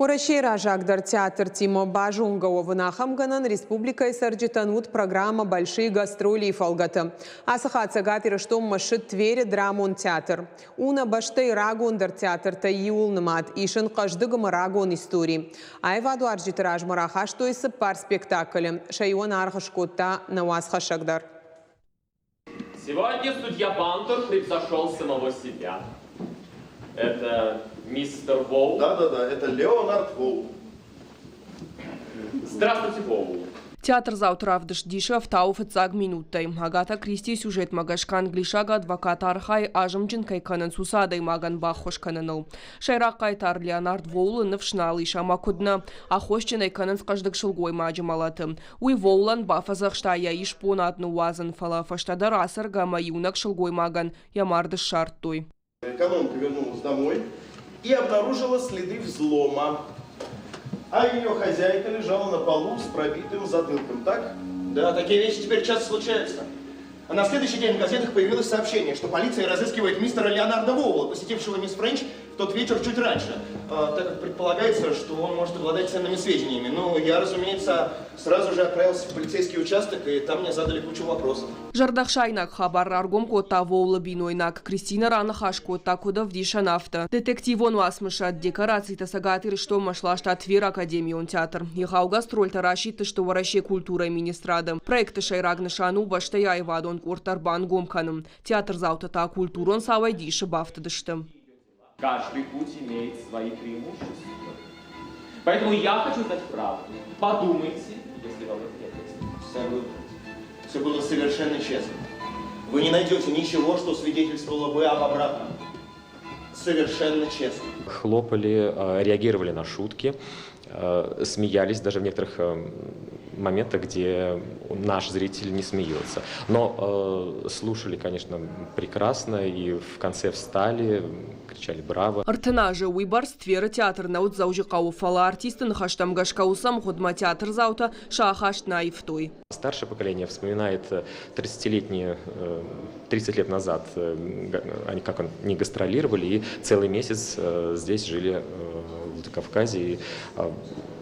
Уӕрӕсейы раззагдӕр театртимӕ базонгӕ уӕвын ахӕм гӕнӕн республикӕйы цӕрджытӕн уыд программӕ «Большие гастроли» фӕлгӕты. Ацы хатт Цӕгат Ирыстонмӕ ссыд Тверы драмон театр. У нӕ бӕстӕйы рагондӕр театртӕй иуыл нымад, ис ын хъӕздыг ӕмӕ рагон истори. Аивадуарзджыты размӕ рахастой цыппар спектаклы. Сӕ иуӕн аргъ скодта нӕ уацхӕссӕг дӕр. Сегодня судья Бантер превзошел самого себя. Это мистер Воул? Да-да-да, это Леонард Воул. Здравствуйте, Воул. Театрдзауты равдыст дисы ӕфтауы фыццаг минуттӕй. Агата Кристийы сюжетмӕ гӕсгӕ англисаг адвокат архайы азымджын кӕй кӕнынц, уыцы адӕймагӕн баххуыс кӕныныл. Сӕйраг хъайтар Леонард Воулы ныфс нал ис ӕмӕ куыд нӕ, аххосджын ӕй кӕнынц хъӕздыг сылгоймаджы мӕлӕты. Уый Воулӕн бафӕдзӕхста йӕ исбонад ныууадзын, фӕлӕ фӕстӕдӕр ацӕргӕ ӕмӕ иунӕг сылгоймагӕн йӕ мард ссардтой. Экономка вернулась домой и обнаружила следы взлома. А ее хозяйка лежала на полу с пробитым затылком, так? Да, такие вещи теперь часто случаются. А на следующий день в газетах появилось сообщение, что полиция разыскивает мистера Леонарда Воула, посетившего мисс Френч в тот вечер чуть раньше, так как предполагается, что он может обладать ценными сведениями. Ну, я, разумеется, сразу же отправился в полицейский участок, и там мне задали кучу вопросов. Зӕрдӕхсаинаг хабар раргом кодта Воулы бинойнаг Кристина раныхас кодта, куыд ӕвдисӕн, афтӕ. Детективон уацмысы декорацитӕ Цӕгат Ирыстонмӕ сласта Тверы академион театр. Егъау гастрольтӕ расидтысты Уӕрӕсейы культурӕйы министрады. Проекты сӕйраг нысан у бӕстӕйы аивадон къордтӕ ӕрбангом кӕнын. Театрдзаутӕ та культурон цауӕй дисы бафтыдысты. Каждый путь имеет свои преимущества. Поэтому я хочу знать правду. Подумайте, если вам это необходимо. Все было совершенно честно. Вы не найдете ничего, что свидетельствовало бы об обратном. Совершенно честно. Хлопали, реагировали на шутки, смеялись даже в некоторых моментах, где наш зритель не смеется. Но слушали, конечно, прекрасно и в конце встали, кричали «Браво!». Ӕртын азы уыйбӕрц Тверы театр нӕ уыд Дзӕуджыхъӕуы, фӕлӕ артисты ныхӕстӕм гӕсгӕ уыцы ӕмгъуыдмӕ театрдзаутӕ сӕ ахаст нӕ аивтой. Старшее поколение вспоминает 30-летние, 30 лет назад, они как не гастролировали и целый месяц здесь жили в Владикавказе и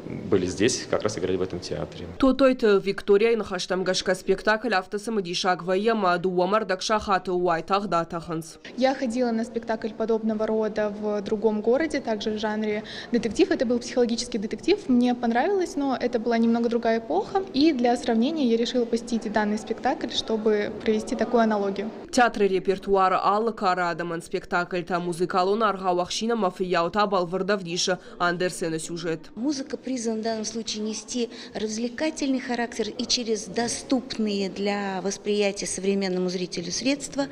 были здесь, как раз играли в этом театре. Тотойты Викторияйы ныхӕстӕм гӕсгӕ спектакль афтӕ цымыдисаг вӕййы ӕмӕ дыууӕ ӕрдӕг сахаты уайтагъд атӕхынц. Я ходила на спектакль подобного рода в другом городе, также в жанре детектив. Это был психологический детектив. Мне понравилось, но это была немного другая эпоха. И для сравнения я решила посетить данный спектакль, чтобы провести такую аналогию. Театры репертуары алы кары адӕмӕн спектакльтӕ, музыкалон аргъау «Ӕхсин ӕмӕ фыййау» та бӕлвырд ӕвдисы Андерсены сюжет. Музыка призвана в данном случае нести развлекательный характер и через доступные для восприятия современному зрителю средства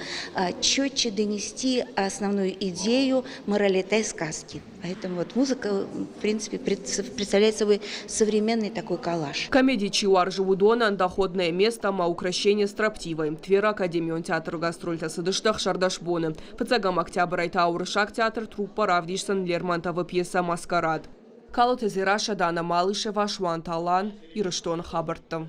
четче донести основную идею моралита сказки. Поэтому вот музыка, в принципе, представляет собой современный такой коллаж. Комеди чи уарзы, уыдонӕн «Доходное место» ӕмӕ «Укрощение строптивой». Тверы академион театры гастрольтӕ цыдысты 16 боны. Фыццӕгӕм октябрӕй та уырыссаг театр труппа равдисдзӕн Лермонтовы пьесӕ «Маскарад». Калоты Дзерассӕ, Дана Малышева, Суанты Алан, Ирыстоны хабӕрттӕ.